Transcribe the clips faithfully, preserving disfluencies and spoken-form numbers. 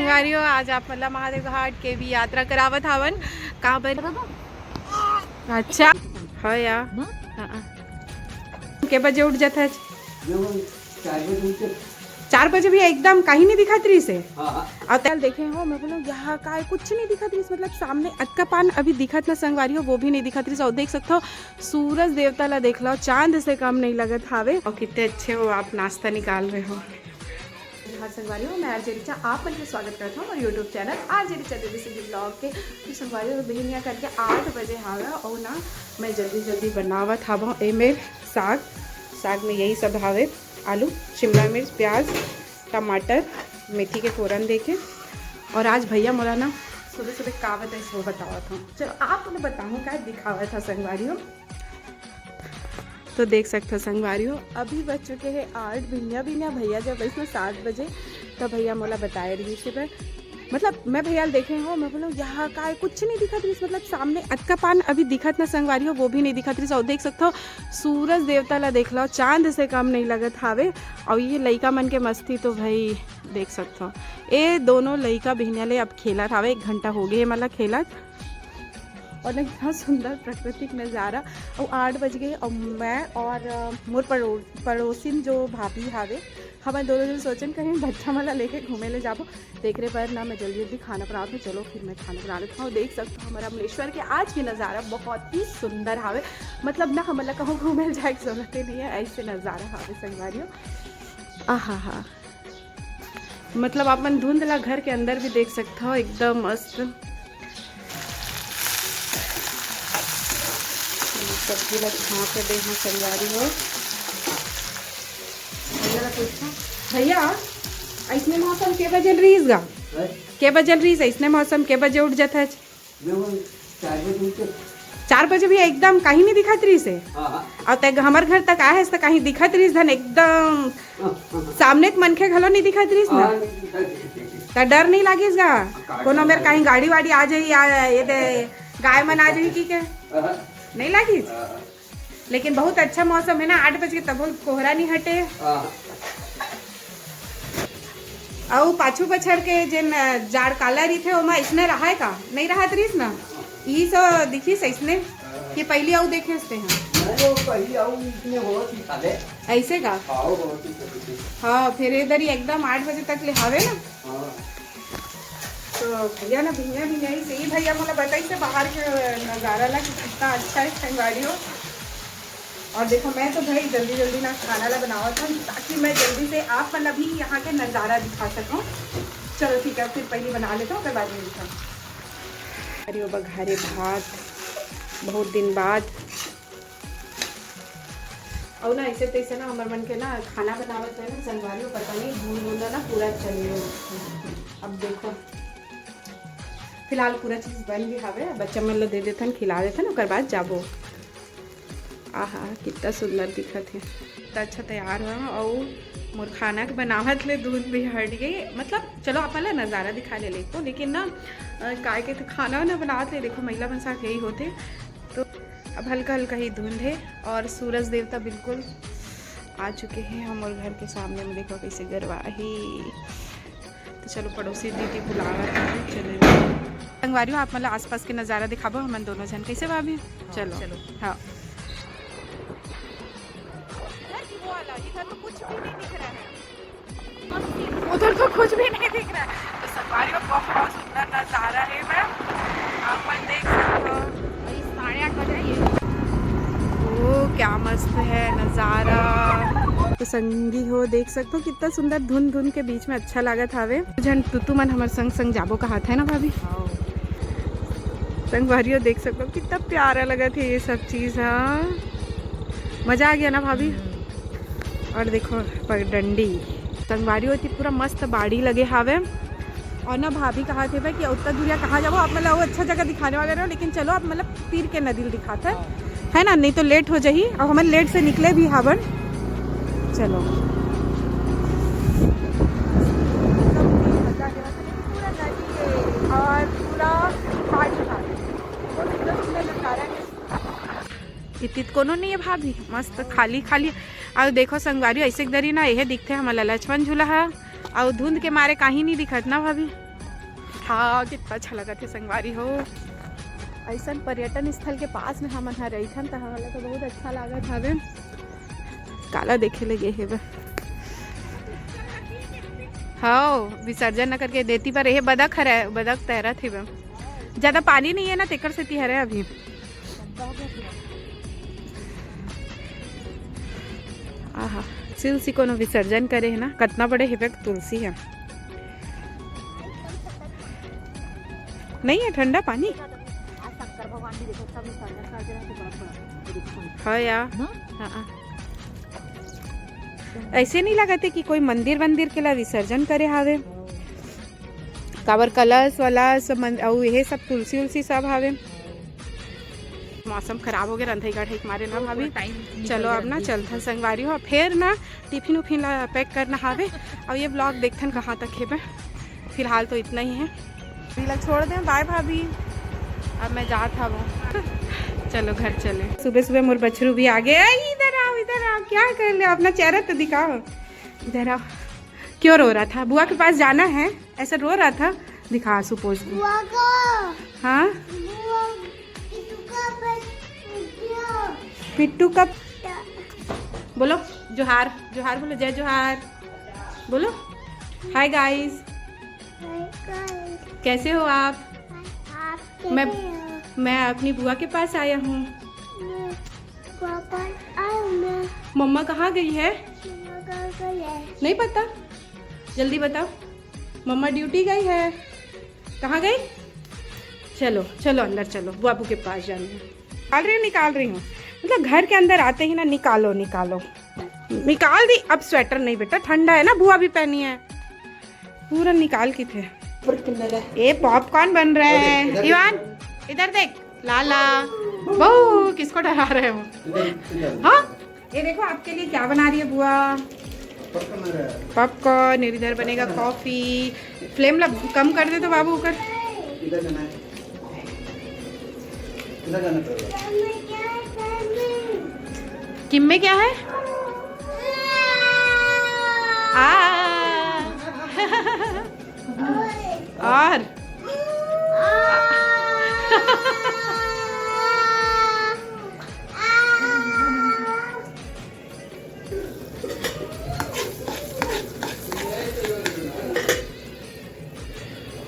संगवारी हो, आज आप मन ला महादेव घाट के भी यात्रा करावत हावन। का बर? अच्छा, हो या। हाँ। के बजे उठ जाता है? चार बजे भी एकदम कहीं नहीं दिखत रहिस हे। हाँ, हाँ। और तल देखे हो, मैं बोलूँ, यहाँ का है, कुछ नहीं दिखत रहिस, मतलब सामने अतका पान अभी दिखत ना संगवारी हो, वो भी नहीं दिखत रहिस। और देख सकते हो, सूरज देवता ला देख लो, चांद से कम नहीं लगत हावे। और कितने अच्छे हो आप नाश्ता निकाल रहे हो। हाँ संगवारी हो, मैं आरजे रिचा आप मन के स्वागत करत हूँ हमारे YouTube channel RJ Richa Devi Singh blog के। तो संगवारी हो, बिहनिया करके आठ बजे हावे और ना मैं जल्दी जल्दी बनावत हावों ए मेर साग। साग में यही सब हावे, आलू, शिमला मिर्च, प्याज, टमाटर, मेथी के फोरन देके। और आज भैया मोला ना सुबह सुबह का बताइस वो बतावत हूँ। चलो आप उन्हें बताऊँ का दिखावत था संगवारी हो। तो देख सकते हो संगवारी हो, अभी बज चुके हैं आठ। बिहनिया बिहनिया भैया जब अइस ना सात बजे, तब भैया मोला बताए रहिस हे। मतलब मैं भैया ल देखे हो, मैं बोलूँ, यहाँ का है, कुछ नहीं दिखत रहिस, मतलब सामने अतका पान अभी दिखत ना संगवारी हो, वो भी नहीं दिखत रहिस। और देख सकते हो सूरज देवता ला देख लो, चांद से कम नहीं लगत हावे। और ये लइका मन के मस्ती तो भाई देख सकते हो, ये दोनों लइका बिहनिया ले अब खेलत हावे, एक घंटा हो गए हे मला खेलत। और ना इतना सुंदर प्राकृतिक नज़ारा। और आठ बज गए और मैं और अ, मोर पड़ो पड़ोसिन जो भाभी हावे, हमन दोनों जन सोचन कहीं बच्चा मन ला लेके घूमे ले जाबो। तेकरे बर ना मैं जल्दी जल्दी खाना बनावत हूँ। चलो फिर मैं खाना बना लेता हूँ। देख सकते हो हमारा अमलेश्वर के आज के नज़ारा बहुत ही सुंदर हावे, मतलब ना हमन ला कहूँ घूमे ले जाए के जरूरत ही नहीं है, ऐसे नज़ारा हावे संगवारी हो। आहा हा। मतलब आप मन धुंध ला घर के अंदर भी देख सकत हो, एकदम मस्त। सब्जी ला झांक के दे हाँ संगवारी हो। भैया ला पूछो, भैया, ऐसने मौसम के बजे रहीस गा? हैं? के बजे रहीस? ऐसने मौसम के बजे उठ जाता है? देखो, चार बजे उठ के चार बजे भी एकदम कहीं नहीं दिखत रहीस हे। हाँ, हाँ। और तै हमर घर तक आए हस त कहीं दिखत रहीस धन एकदम हाँ, हाँ, हाँ। सामने के मनखे घलो नहीं दिखत रहीस ना। हाँ, नहीं दिखत रहीस। त डर नहीं लागिस गा? का कोनो डर मेर लागे? कहीं गाड़ी वाड़ी आ जाही, आ, ये दे, गाय मन आ जाही कि के? हाँ, हाँ। नहीं लागिस? हाँ, हाँ। लेकिन बहुत अच्छा मौसम है ना, आठ बज के तभो कोहरा नहीं हटे। हाँ। अउ पाछू बछर के जेन जाड़ काला रहिथे, ओमा अइसने रहाय का? नइ रहत रहिस ना? ई सो दिखिस अइसने कि पहिली अउ देखे हस तेहा। नहीं, वो पहिली अउ इसने होत ही खाले। अइसे का? हाँ, वो होत ही खाले। हाँ, फिर इधर ही एकदम आठ बजे तक ले हावे ना। हाँ। तो भैया ना, भैया भी नहीं सही, भैया मोला बताइस हे बाहर के नज़ारा ला कि कितना अच्छा है संगवारी हो। और देखो, मैं तो भाई जल्दी जल्दी ना खाना ला बनावत हूँ, ताकि मैं जल्दी से आप मन ला भी यहाँ के नज़ारा दिखा सकूँ। चलो ठीक है, फिर पहले बना लेता हूँ, ओकर बाद में मिलता हूँ। अरे ओ बघारे भात, बहुत दिन बाद। अउ ना, ऐसे तैसे ना हमर मन के ना खाना बनावत है ना, संगवारी हो, पता नहीं धुन धुन ना पूरा चले। अब देखो, फिलहाल पूरा चीज बन भी हावे, अब बच्चा मन ला दे देथन, खिला देथन, ओकर बाद जाबो। आहा, कितना सुंदर दिखत हे, कितना अच्छा तैयार हुआ। अउ मोर खाना के बनावत ले धुन भी हट गई। मतलब चलो, आप मन ला नज़ारा दिखा ले लेको, लेकिन ना अ, काय के तो खाना वाना बनावत ले, देखो महिला मन साथ यही होथे। तो अब हल्का हल्का ही धुंध है और सूरज देवता बिल्कुल आ चुके हैं हमर घर के सामने में। देखो कैसे गरवा है। तो चलो, पड़ोसी दीदी बुलावत है, चले जाओ। संगवारी हो, आप मन ला आसपास के नज़ारा दिखाबो हमन दोनों झन। कैसे भाभी? हाँ, चलो। चलो। हाँ। इधर की वो वाला, इधर तो कुछ भी नहीं दिख रहा है। उधर तो कुछ भी नहीं दिख रहा है। तो संगवारी हो, बहुत सुंदर नज़ारा है। मैं आप मन देख सकते हो, अभी साढ़े आठ बज रही है। ओ, क्या मस्त है नज़ारा। तो संगी हो, देख सकते हो कितना सुंदर धुन धुन के बीच में अच्छा लागत हावे। झन तुतु मन हमर संग संग जाबो कहात है ना भाभी? हाँ। संगवारी हो, देख सकते हो कितना प्यारा लगत है ये सब चीज़। हाँ, मज़ा आ गया ना भाभी? हम्म। और देखो पगडंडी, संगवारी हो, एती पूरा मस्त बाड़ी लगे हावे। और ना भाभी कहाथे भाई कि उतना दूरिया कहाँ जाबो, आप मतलब वो अच्छा जगह दिखाने वाले रहो, लेकिन चलो आप मतलब तीर के नदी दिखाते हैं, है ना, नहीं तो लेट हो जाही। और हमन लेट से निकले भी हावन। चलो। और पूरा पहाड़ी, पहाड़ी। बहुत सुंदर सुंदर नजारा है। इतित कोनो नहीं है भाभी, मस्त खाली खाली। अउ देखो संगवारी, ऐसे दरी ना यह दिखते हमला लक्ष्मण झूला है। अउ धुंध के मारे कहीं नहीं दिखत ना भाभी। हाँ, कितना अच्छा लगत हे संगवारी हो। ऐसन पर्यटन स्थल के पास में हमन ह रहिथन, त हमन ला तो बहुत अच्छा लागत हवे। काला देखे लगे हेबे। हाँ, विसर्जन न करके देती पर ये बदक हरे, बदक तैरत हेबे। ज्यादा पानी नहीं है ना, तेकर सेती हरे अभी। आहा, तुलसी कोनो विसर्जन करे है ना, कतना बड़े हेबे तुलसी है। नहीं है ठंडा पानी? आज शंकर भगवान भी देखो, सब विसर्जन करके रहते, बड़ा बड़ा। हाँ यार। ना? हाँ, हाँ। ऐसे नहीं लगते कि कोई मंदिर वंदिर के ला विसर्जन करे हावे, काबर कलश वलश मन-, अउ ये सब तुलसी उलसी सब हावे। मौसम खराब हो गया, रंधई गढ़ई के मारे ना भाभी। चलो अब ना चलथन संगवारी हो, फिर ना टिफिन उफिन ला पैक करना हावे। अब ये ब्लॉग देखथन कहाँ तक हेबे, फिलहाल तो इतना ही है। अभी ला छोड़ दें, बाय भाभी, अब मैं जात हवं। चलो घर चले। सुबह सुबह मोर बछरू भी आ गए। ए, इधर आओ, इधर आओ, क्या कर ले, अपना चेहरा तो दिखाओ, इधर आओ। क्यों रो रहा था? बुआ के पास जाना है, ऐसा रो रहा था। दिखा आंसू पोंछ दे। बुआ को। हाँ। बुआ, पिट्टू का पे-, पिट्टू। पिट्टू का। बोलो जोहार, जोहार बोलो, जय जोहार बोलो। Hi guys. Hi guys. कैसे हो आप? आप कैसे मैं, हो? मैं अपनी बुआ के पास आया हूँ। मैं पापा आया हूँ मैं। मम्मा कहाँ गई है? मम्मा कहाँ गई है? नहीं पता, जल्दी बताओ। मम्मा ड्यूटी गई है। कहाँ गई? चलो चलो अंदर चलो, बाबू के पास जाना है। निकाल रही हूँ, निकाल रही हूँ, मतलब घर के अंदर आते ही ना निकालो निकालो। निकाल दी। अब स्वेटर नहीं बेटा, ठंडा है ना, बुआ भी पहनी है। पूरा निकाल के थे। ये पॉपकॉर्न बन रहा है। इवान, इधर देख। लाला, बहू, किसको डरा रहे हो? हाँ, ये देखो आपके लिए क्या बना रही है बुआ। पॉपकॉर्न, इधर बनेगा कॉफी। फ्लेम कम कर दे तो बाबू, कर। किम में क्या है? आ। और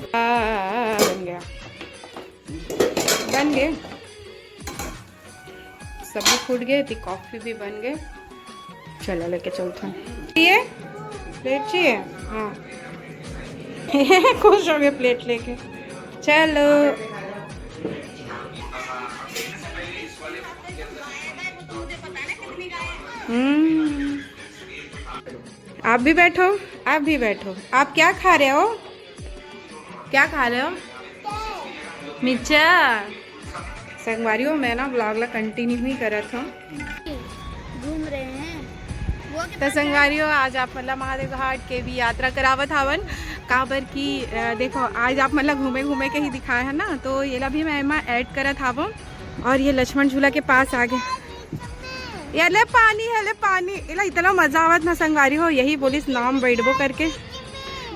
आ, बन गया, बन गए। सब्जी फूट गए थी, कॉफी भी बन गए। चलो लेके चलते हैं। ये प्लेट चाहिए? हाँ। खुश हो गए प्लेट लेके। चलो। हम्म। आप भी बैठो, आप भी बैठो। आप क्या खा रहे हो? क्या खा रहे हो? मिर्चा। संगवारी हो, मैं ना ब्लॉग ला कंटिन्यू ही करत हूँ। घूम रहे हैं। तो संगवारी हो, आज आप मन ला महादेव घाट के भी यात्रा करावत हावन, काबर कि अ, देखो, आज आप मन ला घूमे घूमे के ही दिखाए है ना, तो ये ला भी मैं एमा ऐड करत हावों। और ये लक्ष्मण झूला के पास आ गए। ये ले पानी है, ले पानी। इला इतना मजा आवत ना संगवारी हो, यही बोलिस नाम बैठबो करके।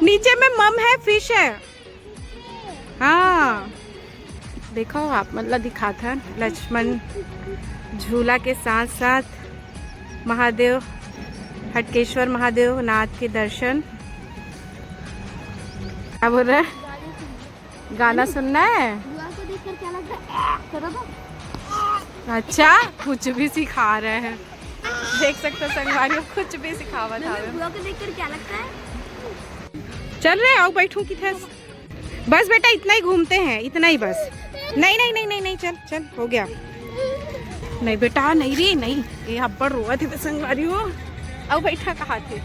नीचे में मम है, फिश है। हाँ, देखो आप मन ला दिखाथन लक्ष्मण झूला के साथ साथ महादेव, हटकेश्वर महादेव नाथ के दर्शन। क्या बोल रहा है? गाना सुनना है? बुआ को देखकर क्या लगता है? करो तो। अच्छा, कुछ भी सिखा रहे हैं, देख सकते हो संगवारी हो, कुछ भी सिखावत हवे। बुआ को देखकर क्या लगता है? चल रहे, आओ बैठू किथे। बस बेटा, इतना ही घूमते हैं, इतना ही बस। नहीं नहीं नहीं नहीं नहीं, चल चल, हो गया। नहीं बेटा, नहीं रे, नहीं, ये अब्बड़ रोवत हे संगवारी हो। आओ बैठा, कहा थे?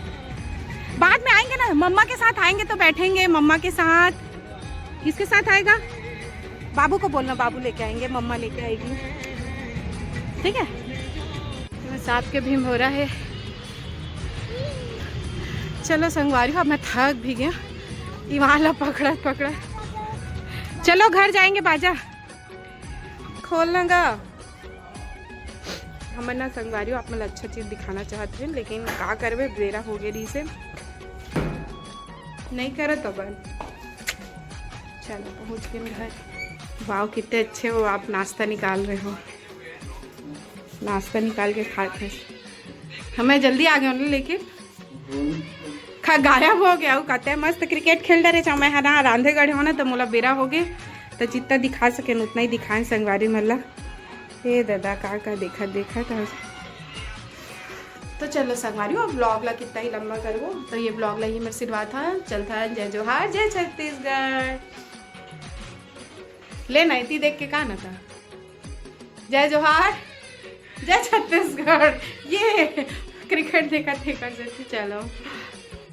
बाद में आएंगे ना, मम्मा के साथ आएंगे तो बैठेंगे मम्मा के साथ। किसके साथ आएगा? बाबू को बोलना, बाबू लेके आएंगे, मम्मा लेके आएगी, ठीक है? बस आपके भी हो रहा है। चलो संगवारी हो, अब मैं थक भी गया, इवान ला पकड़ा पकड़ा। चलो घर जाएंगे, बाजा खोलना गा। हमर ना संगवारी हो, आप मन ला अच्छा चीज दिखाना चाहत रहे, लेकिन का करबे, बेरा हो गए रही से नहीं करत अपन। चलो, पहुँच गए घर। वाह, कितने अच्छे वो आप नाश्ता निकाल रहे हो। नाश्ता निकाल के खाते हैं। हमें जल्दी आ गए उन्हें लेके। खा गायब हो गया वो, कहते हैं मस्त क्रिकेट खेल डरे चाहे मैं है ना रांधे गढ़े हो ना, तो मोला बेरा हो गए, तो जितना दिखा सके उतना ही दिखाएं संगवारी मन ला। ए दादा, का का देखा देखा था। तो चलो संगवारी, वो ब्लॉग ला कितना ही लंबा करबो, तो ये ब्लॉग ला ही मेरे सिरवा था। चलता है, जय जोहार, जय छत्तीसगढ़। ले ना इतनी देख के का ना था। जय जोहार, जय छत्तीसगढ़। ये क्रिकेट देखा देखा जैसे चलो।